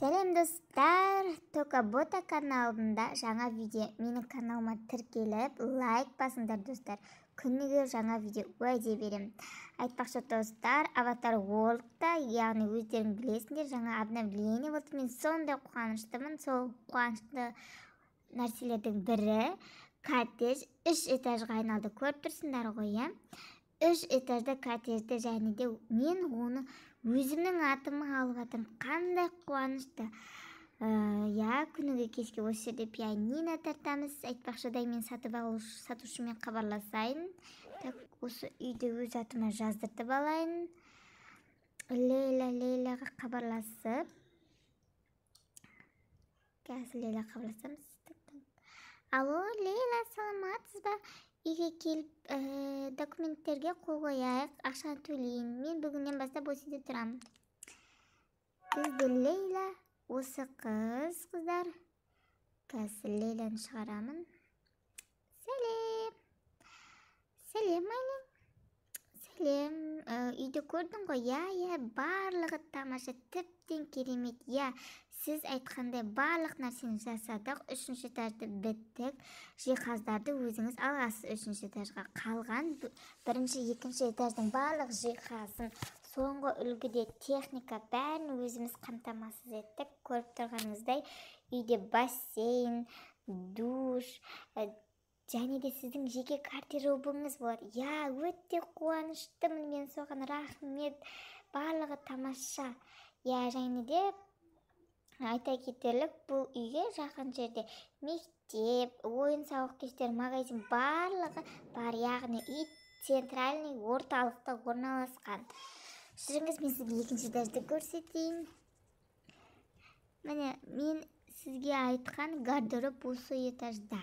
Сәлем достар, Тока Бота каналында жаңа видео. Менің каналыма тіркеліп, лайк басыңдар достар. Күніге жаңа видео уәде беремін. Айтпақшы достар, Avatar World'да, яғни өздерің білесіңдер, жаңа обновление болды. Мен сондай қуаныштымын. Сол қуанышты нәрселердің бірі коттедж 3 этажға айналды. Көріп тұрсыңдар ғой, иә? 3 этажда коттеджді және де мен оны өзімнің атыма алып жатырмын. Қандай қуанышты. Иә, күніге кешке осы жерде пианино тартамыз. Айтпақшыдай мен сатып алушы, сатушымен хабарласайын. Так, осы үйді өз атыма жаздыртып алайын. Лейлаға хабарласып. Қазір Лейла хабарласамыз. Алло, Лейла, саламатсыз ба? Үйге келіп, документтерге қол қояйық, ақшаны төлейін. Мен бүгіннен бастап осы үйде тұрамын. Бізде Лейла, осы қыз, қыздар. Қазір Лейланы шығарамын. Сәлем. Сәлем, Айлин. Сәлем. Үйді көрдің ғой? Иә, иә, барлығы тамаша, тіптен керемет. Иә, сіз айтқандай барлық нәрсені жасадық. 3-ші этажды біттік. Жиһаздарды өзіңіз аласыз 3-ші этажға. Қалған 1-ші, 2-ші этаждың барлық жиһазын, соңғы үлгіде техника бәрін өзіміз қамтамасыз еттік. Көріп тұрғаныңыздай үйде бассейн, душ, және де сіздің жеке гардеробыңыз болады. Иә, өте қуаныштымын мен соған, рахмет. Барлығы тамаша. Иә, және де айта кетерлік, бұл үйге жақын жерде мектеп, ойын-сауық кештер, магазин барлығы бар. Яғни үй центральный орталықта орналасқан. Жүріңіз, мен сізге екінші этажды көрсетейін. Міне, мен сізге айтқан гардероб осы этажда.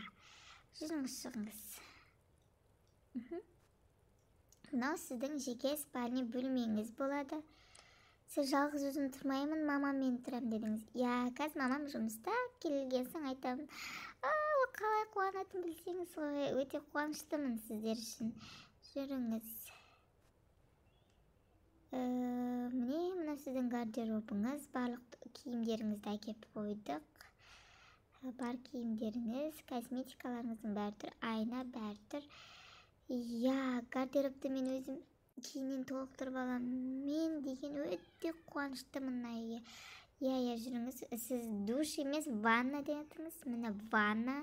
Жүріңіз, шығыңыз. Мынау сіздің жеке спальный бөлмеңіз болады. Сіз жалғыз өзім тұрмаймын, мамаммен тұрам дедіңіз. Иә, қазір мамам жұмыста, келген соң айтамын. Қалай қуанатын білсеңіз ғой, өте қуаныштымын сіздер үшін. Жүріңіз. Міне, мынау сіздің гардеробыңыз, барлық киімдеріңізді әкеп қойдық. Бар киімдеріңіз, косметикаларыңыздың бәрі тұр, айна бәрі тұр. Иә, гардеробты мен өзім кейіннен толықтырып аламын. Мен деген өте қуаныштымын мына үйге. Иә, иә, жүріңіз. Сіз душ емес, ванна дедіңіз. Міне ванна,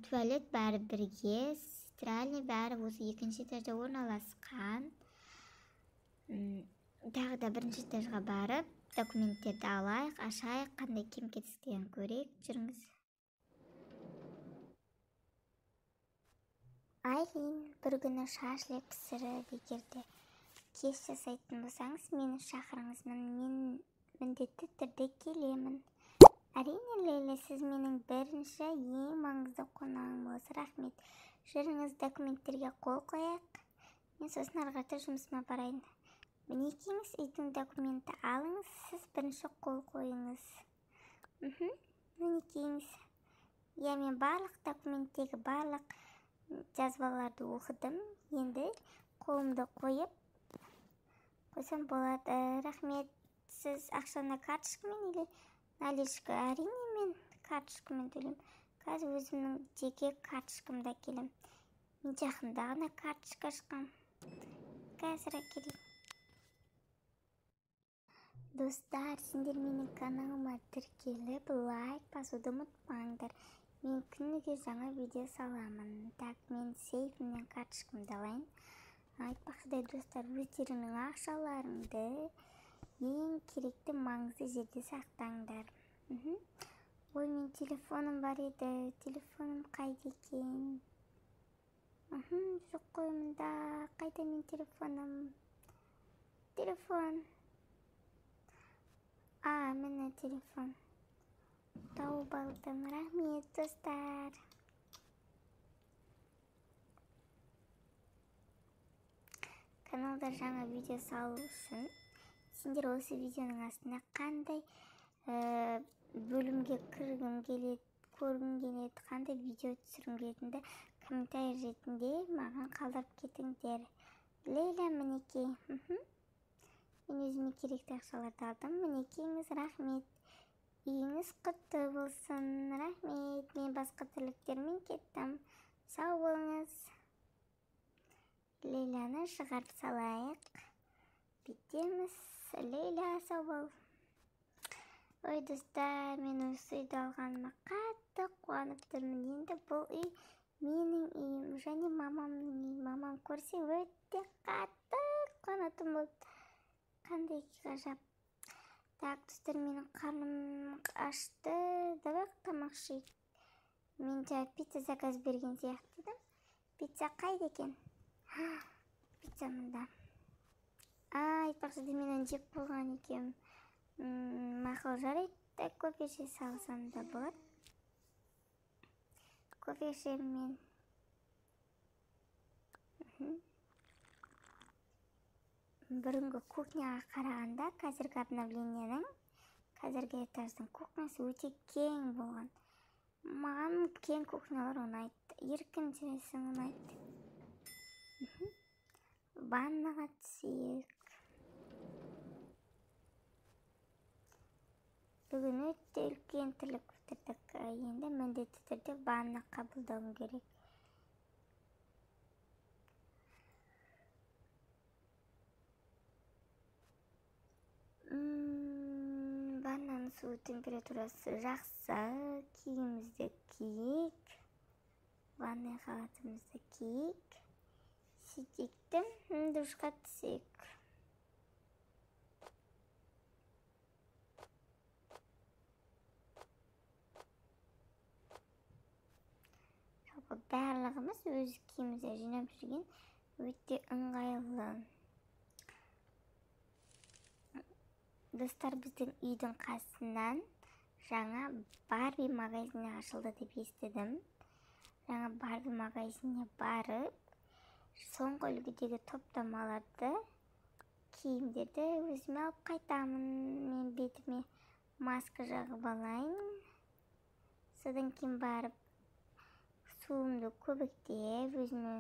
туалет бәрі бірге, стиральный бәрі осы екінші этажда орналасқан. Тағы да бірінші этажға барып, документтерді алайық, ашайық, қандай кем-кетістігін көрейік. Жүріңіз. Айлин, бір күні шашлык пісіріп, егер де кеш жасайтын болсаңыз, мені шақырыңыз. Мен міндетті түрде келемін. Әрине, Лейла, сіз менің бірінші ең маңызды қонағым боласыз. Рахмет. Жүріңіз, документтерге қол қояйық. Мен сосын ары қарата жұмысыма барайын. Мінекейіңіз, үйдің документі алыңыз, сіз бірінші қол қойыңыз. Мінекейіңіз. Иә, мен барлық документтегі барлық жазбаларды оқыдым. Енді қолымды қойып қойсам болады. Рахмет. Сіз ақшаны карточкамен или наличка? Әрине, мен карточкамен төлеймін. Қазір өзімнің жеке карточкамды әкелемін. Мен жақында ғана карточка ашқам. Қазір әкелейін. Достар, сендер менің каналыма тіркеліп, лайк басуды ұмытпаңдар. Мен күніге жаңа видео саламын. Так, мен сейфімнен карточкамды алайын. Айтпақшыдай достар, өздеріңнің ақшаларыңды ең керекті маңызды жерде сақтаңдар. Ой, мен телефоным бар еді. Телефоным қайда екен? Жоқ қой мұнда. Қайда мен телефоным? Телефон. Міне телефон. Тауып алдым. Рахмет, достар. Каналда жаңа видео салу үшін сендер осы видеоның астына қандай бөлімге кіргім келеді, көргім келеді, қандай видео түсіргім келетінді комментарий ретінде маған қалдырып кетіңдер. Лейла, мінекей. Мен өзіме керекті ақшаларды алдым. Мінекейіңіз, рахмет. Үйіңіз құтты болсын. Рахмет, мен басқа тірліктермен кеттім. Сау болыңыз. Лейланы шығарып салайық. Бүйтеміз. Лейла, сау бол. Ой, достар, мен осы үйді алғаныма қатты қуанып тұрмын. Енді бұл үй менің үйім және мамамның үйі. Мамам көрсе өте қатты қуанатын болды. Қандай ғажап. Так, достар, менің қарным ашты. Давай тамақ ішейік. Мен жаңа пицца заказ берген сияқты едім. Пицца қайда екен? Пицца мында. Айтпақшы, мен оны жеп қойған екенмін. Мақұл, жарайды, кофе іше салсам да болады. Кофе ішемін мен. Бұрынғы кухняға қарағанда қазіргі обновлениенің, қазіргі этаждың кухнясы өте кең болған. Маған кең кухнялар ұнайды, еркін жүресің ұнайды. Ваннаға түсейік. Бүгін өте үлкен тірлік бітірдік. Енді міндетті түрде ванна қабылдауым керек. Ваннаның су температурасы жақсы. Киімімізді киейік. Ванна халатымызды киейік. Сөйтейік те душқа түсейік. Жалпы барлығымыз өз киімімізді жинап жүрген өте ыңғайлы. Достар, біздің үйдің қасынан жаңа Барби магазині ашылды деп естідім. Жаңа Барби магазиніне барып, соңғы үлгідегі топтамаларды, киімдерді өзіме алып қайтамын. Мен бетіме маска жағып алайын. Содан кейін барып суымды көбіктеп, өзіме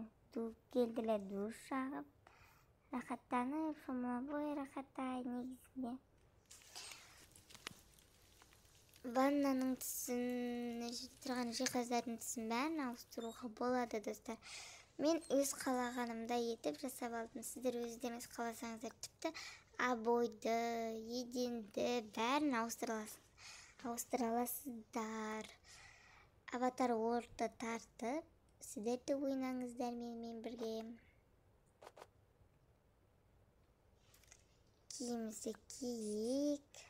гель для душ жағып, рахаттанып, шомыла бойы рахаттай негізінде. Ваннаның түсін, тұрған жиһаздардың түсін бәрін ауыстыруға болады, достар. Мен өз қалағанымдай етіп жасап алдым. Сіздер өздеріңіз қаласаңыздар тіпті обойды, еденді бәрін ауыстыра аласыздар. Аватар World'ды тартып, сіздер де ойнаңыздар менімен бірге. Киімімізді киейік.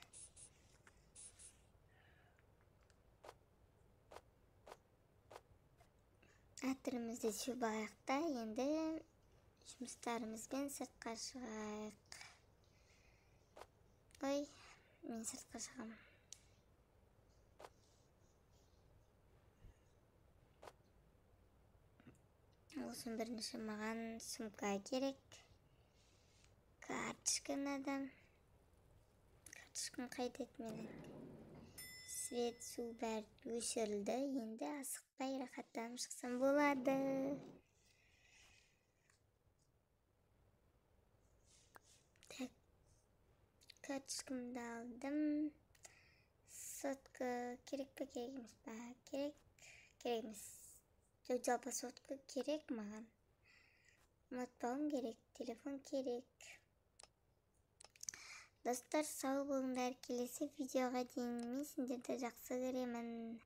Әтірімізді сеуіп алайық та, енді жұмыстарымызбен сыртқа шығайық. Ой, мен сыртқа шығамын. Осының бірінші маған сумка керек. Карточка надо. Карточкам қайда еді менің? Свет, су бәрі өшірілді. Енді асықпай рахаттанып шықсам болады. Так, карточкамды алдым. Сотка керек пе, керек емес па? Керек, керек емес. Жоқ, жалпы сотка керек маған. Ұмытпауым керек, телефон керек. Достар, сау болыңдар. Келесі видеоға дейін мен сендерді жақсы көремін.